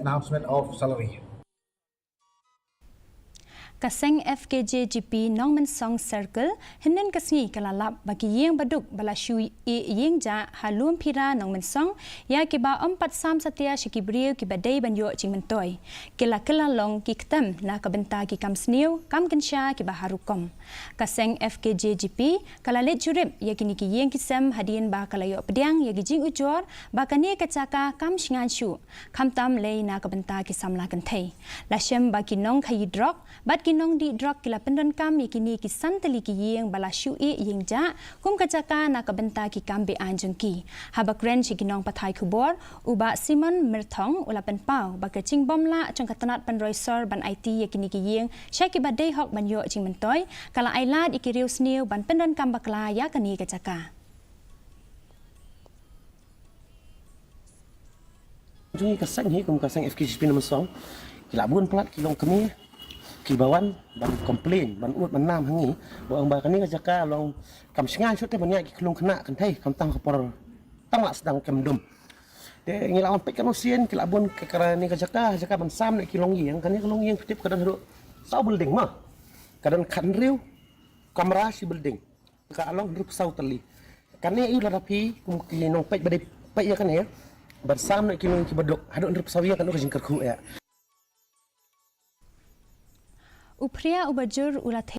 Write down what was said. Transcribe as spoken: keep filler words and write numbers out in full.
Announcement of salary. Ka seng F K J G P Nongmensong Circle hynnin ka sngi ka la lap ba ki ïing baduk ba la shu ïeh ïing jah ha Lumphira Nongmensong ïa kiba ym pat sam satia sha ki briew kiba dei ban ïoh jingmyntoi, ki la kylla long ki ktem na ka bynta ki kam sniew kam kynsha kiba har rukom. Ka seng F K J G P ka la leit jurip ïa kine ki ïing ki sem hadien ba ka la ïoh pdiang ïa ki jingujor ba kane ka jaka kam shngain shuh, khamtam lei na ka bynta ki samla kynthei. La shem ba ki nongkhaïi drok bad ki nongdih drok ki la pyndonkam ïa kine ki san tylli ki ïing ba la shu ïeh ïing jah kum ka jaka na ka bynta ki kam beaiñ jong ki. Haba kren sha ki nongpathai khubor, u Bah Simon Myrthong u la pynpaw ba ka jingbym lah jong ka tnat pynroi sor ban aiti ïa kine ki ïing sha kiba dei hok ban ïoh jingmyntoi ka la ai lad ïa ki riewsniew ban pyndonkam bakla ïa kane ka jaka. Jong ngi ka seng hi kum ka seng F K G P Nongmensong, ki la bun palat ki longkmie kiba wan ban complain, ban ud ban nam ha ngi ba ong ba kane ka jaka long kam shngain shuh te ban ïaid ki khyllung khynnah kynthei, khamtam ka por tang la sdang kem dum. Te ngi la wan peit katno sien, ki la bun ka kane ka jaka, jaka ban sam ne ki longïing, kane ka longïing phi tip ka don haduh saw building ma. Ka don khathynriew kamra shi building. Ka long hynriewphew saw tylli. Kane ïa u lada phi kum ki nongpeit ba dei peit ïa kane, ban sam ne ki longïing kiba duk haduh hynriewphew saw ïing, katno ka jingkyrkhu ïa. U Phria u Bajur u la